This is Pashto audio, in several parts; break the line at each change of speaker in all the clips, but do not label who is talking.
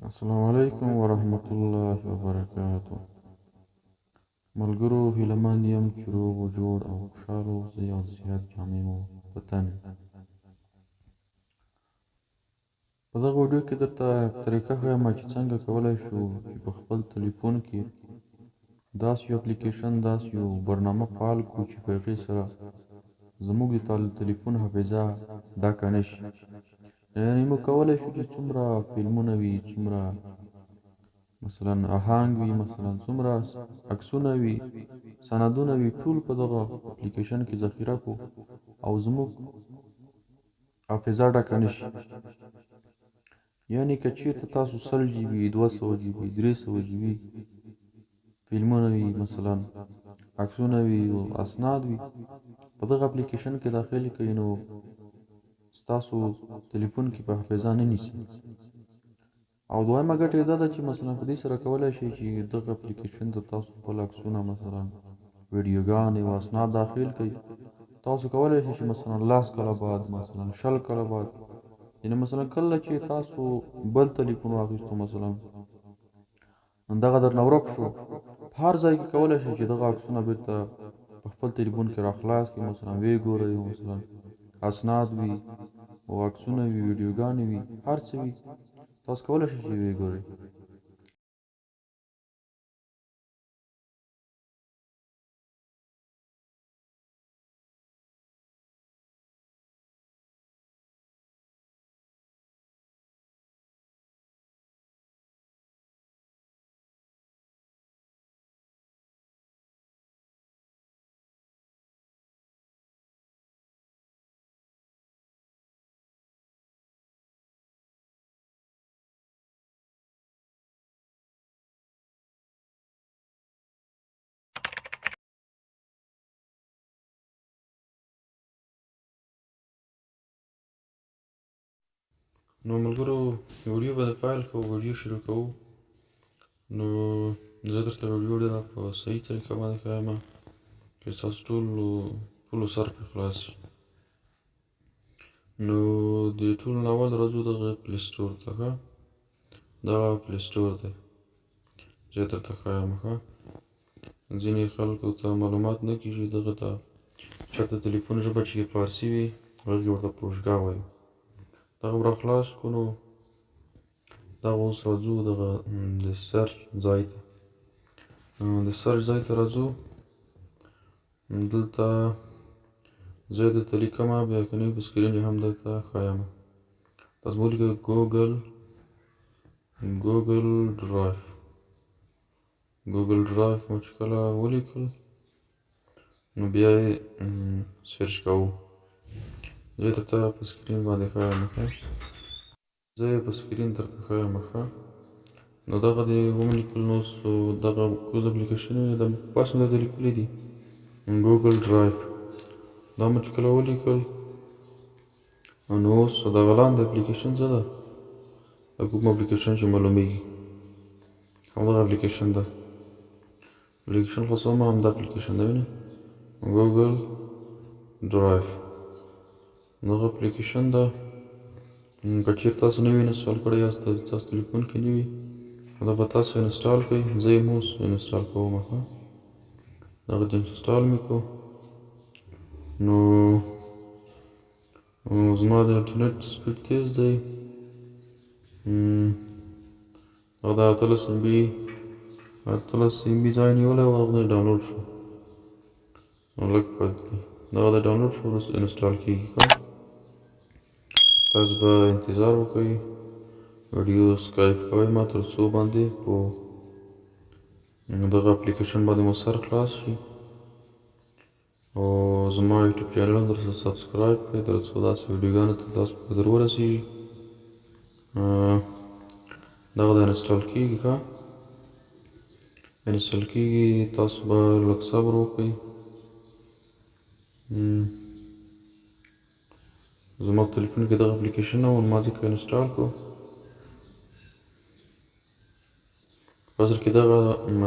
السلام علیکم ورحمت الله وبرکاته. ملګرو، هیله مند یم چې روغ و جوړ او خوشحاله اوسئ او د صحت جامې مو په تن وي. په دغه ویډیو کې درته طریقه ښیم چې څنګه کولی شو چې په خپل تلیفون کې داسې یو اپلیکیشن، داسې یو برنامه فعال کړو چې په هغې سره زموږ د تلیفون حافظه ډکه نه شي. یعنی موږ کولی شو چې څومره فلمونه وي، څومره مثلا اهنګ وي، مثلا څومره عکسونه وي، سندونه وي، ټول په دغه اپلیکیشن کې ذخیره کړو او زموږ حافظه ډکه نه شي. یعنی که چیرته تاسو 100 جی بي، 200 جی بي، 300 جی بي فلمونه وي، مثلا عکسونه وي او اسناد وي، په دغه اپلیکیشن کې داخل کړئ نو ستاسو تلیفون کې په حافظه نه نیسي. او دویمه ګټه یې دا ده چې مثلا په دې سره کولی شئ چې دغه اپلیکیشن ته تاسو خپل عکسونه، مثلا ویډیوګانې او اسناد داخل کړئ. تاسو کولی شئ چې مثلا 10 کاله بعد، مثلا 20 کاله بعد، یعنی مثلا کله چې تاسو بل تلیفون واخیستو، مثلا دغه درنه ورک شو، په هر ځای کې کولی شئ چې دغه عکسونه بیرته په خپل تلیفون کې راخلاص کړئ، مثلا ویې ګورئ، مثلا اسناد وي او عکسونه وي، ویډیوګانې وي، هر څه وي، تاسو کولی شئ چې ویې ګورئ. نو ملګرو، ویډیو به د پیل کوو، ویډیو شروع کوو. نو زه درته ویډیو ډېره په صحیح طریقه باندې ښایم چې ستاسو ټولو سر پرې خلاص شي. نو د ټولو نه اول راځو دغه پلی سټور ته. ښه، دغه پلی سټور دی، زه یې درته ښایم. ښه، ځینې خلکو ته معلومات نه کېږي، دغه ته چېرته تلیفون ژبه چې فارسي وي هغه کې ورته فروشګاه وایي. دغه به راخلاص کړو. نو دغه اوس راځو دغه د سرچ ځای ته، د سرچ ځای ته راځو. دلته زه یې درته لیکم، بیا که نه وي په سکرین یې هم درته ښایم. تاسو به ولیکئ ګوګل ډرایو. ګوګل ډرایو مو چې کله ولیکل نو بیا یې سرچ کوو. زه یې درته په سکرین باندې ښایم. ښه، زه یې په سکرین درته ښایم. ښه، نو دغه دې ولیکل. نو دغه کوز اپلیکیشن یې د پاس مې درته لیکلي دي، ګوګل ډرایو. دا مو چې کله ولیکل نو اوس دغه لاندې اپلیکیشن څه ده، دا کوم اپلیکیشن چې معلومیږي همدغه اپلیکیشن ده. اپلیکیشن خلاصوم، همدا اپلیکیشن ده، وینئ ګوګل ډرایو دغه اپلیکیشن ده. که چېرې تاسو نوي انسټال کړی یاست، تاسو تلیفون کې نه وي، دا به تاسو انسټال کړئ. زه یې اوس انسټال کوم. ښه، دغه چې انسټال مې کړو نو زما د انټرنیټ سپیډ تیز دی. دغه د 18 ایم بي، 18 ایم بي ځای نیولی و، هغه دی ډاونلوډ شو، نو لږ پاتې دی. دغه دی ډاونلوډ شو، وروسته انسټال کېږي. ښه، تاسو به انتظار وکړئ، ویډیو سکایپ کوئ ما تر څو باندې په دغه اپلیکیشن باندې مو سر خلاص شي. او زما یوټیوب چینل هم درسره سبسکرایب کړئ تر څو داسې ویډیوګانو ته تاسو په در ورسېږي. دغه د انسټال کېږي. ښه، انسټال کېږي، تاسو به لږ صبر وکړئ. زما په تلیفون کې دغه اپلیکیشن و، ما ځکه انسټال کړو. په اصل کې دغه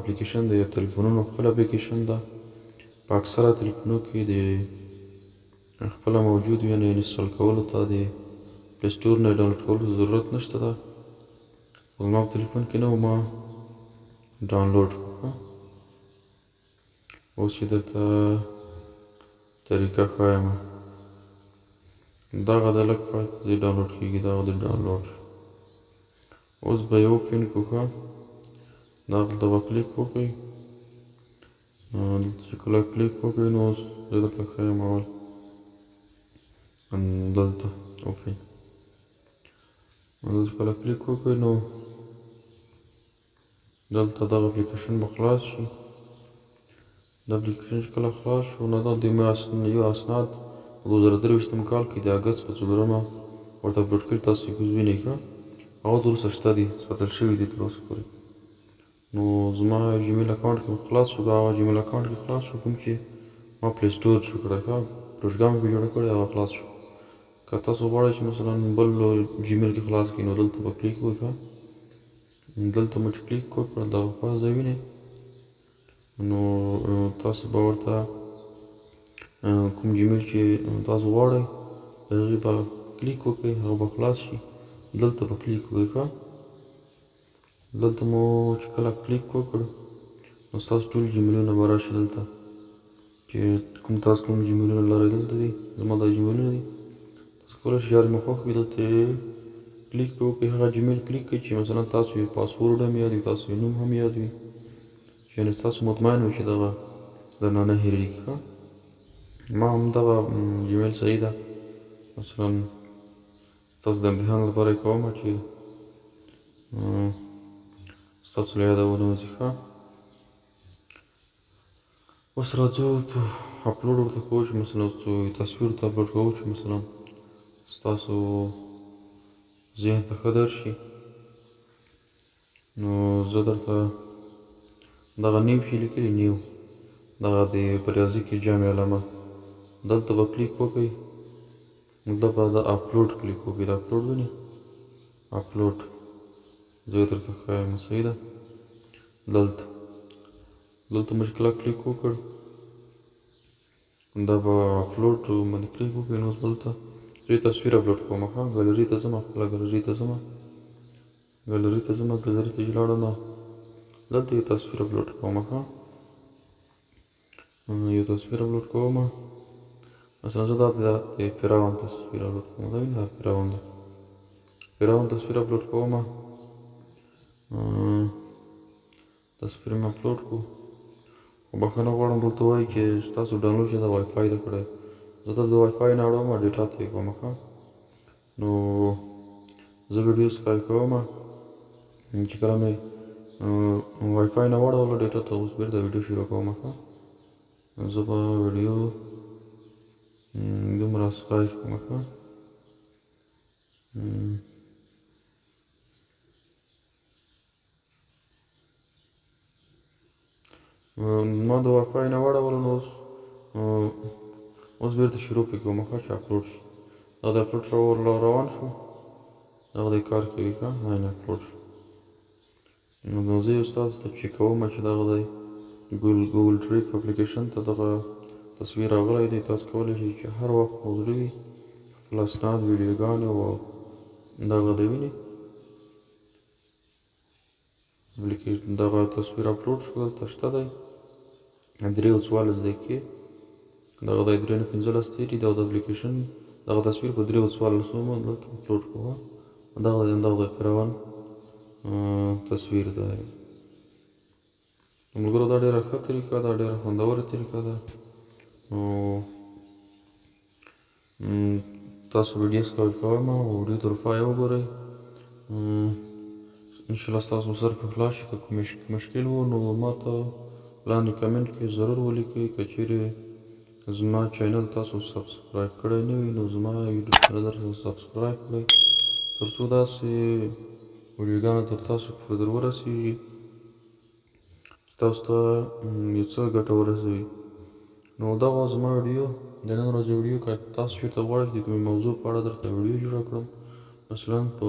اپلیکیشن د تلیفونونو خپل اپلیکیشن ده، په اکثره تلیفونو کې د خپله موجود وي، یعنې انسټال کولو ته د پلی سټور نه ډاونلوډ کولو ضرورت نشته ده. زما په تلیفون کې نه و، ما ډاونلوډ کړو. اوس چې درته طریقه ښایم، دغه د لږ پاتې دی ډاونلوډ کېږي، دغه د ډاونلوډ شو. اوس به یې اوپن کړو. ښه، دغلته به کلیک وکړئ. دلته چې کله کلیک وکړئ نو اوس زه درته ښایم اول دلته اوپن، دلته کله کلیک وکړئ نو دلته دغه اپلیکیشن به خلاص شي. دا اپلیکیشن چې کله خلاص شو نو دغه د یو اسناد په 2023 کال کې د اګست په 4مه ورته اپلوډ کړي، تاسو یې وینئ. ښه، هغه تر اوسه شته دي، ساتل شوي دي تر اوسه پورې. نو زما جیمیل اکاونټ کې خلاص شو، هغه جیمیل اکاونټ کې خلاص شو کوم چې ما پلی سټور جوړ کړی، ښه پروژګاه مې پرې جوړه کړې، هغه خلاص شو. که تاسو غواړئ چې مثلا بل جیمیل کې خلاص کړئ نو دلته به کلیک وکړئ. ښه، دلته مو چې کلیک وکړ دغه خوا ځای وینئ، نو تاسو به ورته کوم جیمیل چې تاسو غواړئ په هغې به کلیک وکړئ، هغه به خلاص شي. دلته به کلیک وکړئ. ښه، دلته مو چې کله کلیک وکړ نو ستاسو ټول جیمیلونه به راشي. دلته چې کوم تاسو کوم جیمیلونه لرئ دلته دي، زما دا جیمیلونه دي. تاسو کولی شئ چې مو خوښ وي دلته کلیک پرې وکړئ، هغه جیمیل کلیک کړئ چې مثلا تاسو یې پاسورډ هم یاد وي، تاسو یې نوم هم یاد وي، چې یعنې تاسو مطمئن وي چې دغه درنه نه هېرېږي. ښه، ما هم دغه جیمیل صحیح ده، مثلا ستاسو د امتحان لپاره یې کوم چې ستاسو له یاده ونه وځي. ښه، اوس راځو په اپلوډ ورته کوو چې مثلا اوس تصویر ورته اپلوډ کوو چې مثلا ستاسو ذهن ته ښه درشي. نو زه درته دغه نیو چې لیکلي، نیو دغه د په ریاضي کې جمع علامه، دلته به کلیک وکړئ، دلته به د اپلوډ کلیک وکړئ. د اپلوډ وینئ، اپلوډ زه یې درته ښایم، صحیح ده. دلته مو چې کله کلیک وکړ دا به اپلوډ باندې کلیک وکړئ. نو اوس دلته زه یو تصویر اپلوډ کوم. ښه، ګالري ته ځم، خپله ګالري ته ځم، ګالري ته ځم، ګالري ته چې لاړم دلته یو تصویر اپلوډ کوم. ښه، یو تصویر اپلوډ کوم، مثلا زه دا د فراون تصویر اپلوډ کوم، دا وینئ دا فراون دی، فراون تصویر اپلوډ کوم. تصویر مې اپلوډ کړو. خو بښنه غواړم، دلته وایي چې ستاسو ډاونلوډ چې د وای فای ده کړی، زه دلته د وای فای نه اړوم ډیټا ته یې کوم. ښه، نو زه ویډیو سکای کوم چې کله مې وای فای نه واړوله ډیټا ته، اوس بېرته ویډیو شروع کوم. ښه، زه به ویډیو دومره سکای کوم. ښه، ما د وای فای نه واړولو، نو اوس بېرته شروع پرې کوم. ښه، چې اپلوډ شي، دغه د اپلوډ روان شو، دغه دی کار کوي. ښه، عین اپلوډ شو. نو زه یې ستاسو ته چې کوم چې دغه دی ګوګل ډرایو اپلیکیشن ته دغه تصویر راغلی دی. تاسو کولی شئ چې هر وخت مو زړه وي خپل اسناد، ویډیوګانې او دغه دی وینئ دغه تصویر اپلوډ شو، دلته شته دی 3:44 دقیقې، دغه دی 3:15 تېرې دي، او د اپلیکیشن دغه تصویر په 3:44 مو دلته اپلوډ کړو. دغه دی دغه دی فراون تصویر دی. ملګرو دا ډېره ښه طریقه ده، ډېره خوندوره طریقه ده. نو تاسو ویډیو سکایپ کوم او ویډیو تر پایه وګورئ، انشاءالله ستاسو سر په خلاص شي. که کوم مشکل و نو ما ته لاندې کمنټ کې ضرور ولیکئ. که چیرې زما چینل تاسو سبسکرایب کړی نه وي نو زما یوټیوب چینل درته سبسکرایب کړئ، تر څو داسې ویډیوګانې تر تاسو پورې در ورسېږي چې تاسو ته یو څه ګټه ورسوي. نو دغه زما ویډیو د نن ورځې ویډیو. که تاسو چېرته غواړئ چې د کومې موضوع په اړه درته ویډیو جوړه کړم، مثلا په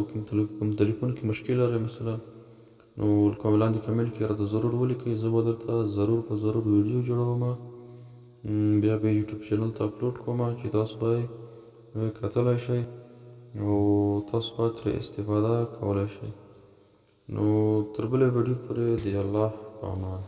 کوم تلیفون کې مشکل لرئ مثلا، نو لاندې کمنټ کې راته ضرور ولیکئ، زه به درته ضرور په ضرور ویډیو جوړوم، بیا به یوټیوب چینل ته اپلوډ کوم چې تاسو به یې کتلی شئ او تاسو به ترې استفاده کولی شئ. نو تر بلې ویډیو پورې د الله په امان.